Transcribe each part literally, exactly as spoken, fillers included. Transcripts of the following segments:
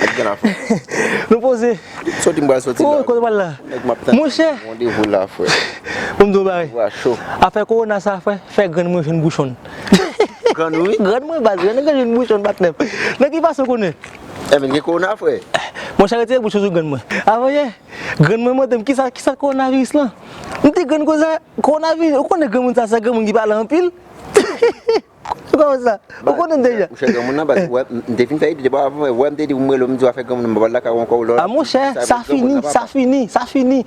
Mèt gen afè. Nou poze. Soti m pral soti Ou la. Kote w pral la? Nèg m ap tann Monchè. Randevou la, frè. Pou m di w bagay. Wa cho. Afè kowona sa, frè, fè grann mwen jwenn bouchon. Grann wi. Grann mwen baz, grann mwen jwenn bouchon patnè m. Nan ki fason w konnen? Enben gen kowona, frè. Monchè, retire bouch sou grann mwen. Avanyè, grann mwen mande m kisa, kisa kowonaviris lan. M di grann koza, kowonaviris, ou konnen granmoun sa, se granmoun ki pale anpil. Ou konnen sa? Ou konnen deja. Monchè, granmoun nan, baz, wè, m te fin fè ide depi avan, wè, m te di pou m rele w, m di w afè granmoun nan, m pa pral lakay ou ankò, ou lò. A monchè, sa fini, sa fini, sa fini.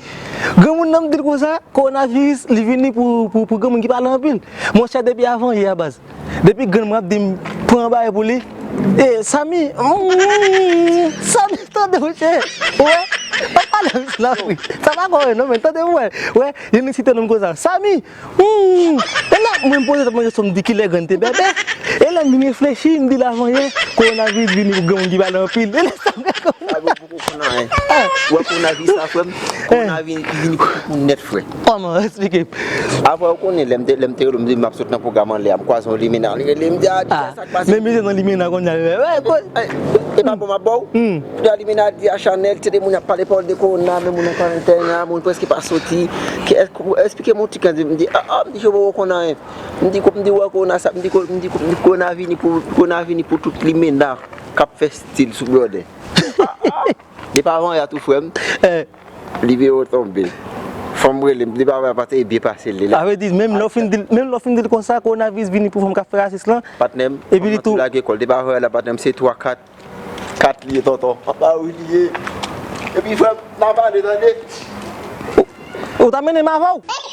Granmoun nan m di l konsa, kowonaviris, li vini pou, pou, pou granmoun ki pale anpil. Monchè, depi avan yè a baz. Depi grann mwen ap di m pran bagay pou li. E, Samy, mm, Samy, tande monchè. Ou wè? Pa pale m sou lapri. Sa pa kò non, men tande ou wè. Wè, youn site non m konsa. Samy, hmm, e la mwen poze tèt mwen kesyon m di kilè grann te bèbè. E lè m vin reflechi, m di l avanyè, kowonaviris vini pou granmoun ki pale anpil. E lè sa m gade kòm Sa yo poko konn anyen. Wè kowonaviris la, frè m. Kowonaviris vini pou tout moun nèt, frè. Kòman? Eksplike m. Avan ou konnen, lè m te, lè m te rele w, m di m ap sot nan pwogram anlè a, m kwaze yon limena, li rele m, di a, di sa k pase. Men mizè nan limena kounye a. Wè, wè. E pa bon m ap ba w. Kounye a limena di a Chanèl, tande moun ap pale pawòl de kowona, men moun an karantèn la, moun prèske pa soti. Ki, èske, eksplike m yon ti jan, m di, a, a, m di, yo poko konn anyen. M di, ko, m di, wè kowona sa, m di, ko, m di, ko, m di, kowona vini pou, kowona vini pou tout limena k ap fè stil sou blòdè. Depi avan yè a tou, frè m. Li veye w tonbe. Fò m rele m, depi avan yè a pase, e byen pase l. Sa vle di, menm lè w fin di l, menm lè w fin di l konsa, kowonaviris vini pou fanm k ap fè rasis lan. Patnè m, epi li tou lage kò l. Depi avan yè a la, patnè m, se twa, kat, kat li ye, tonton. Apa wi li ye. Epi, frè m, n a pale, tande. Ou ta mennen m avè w?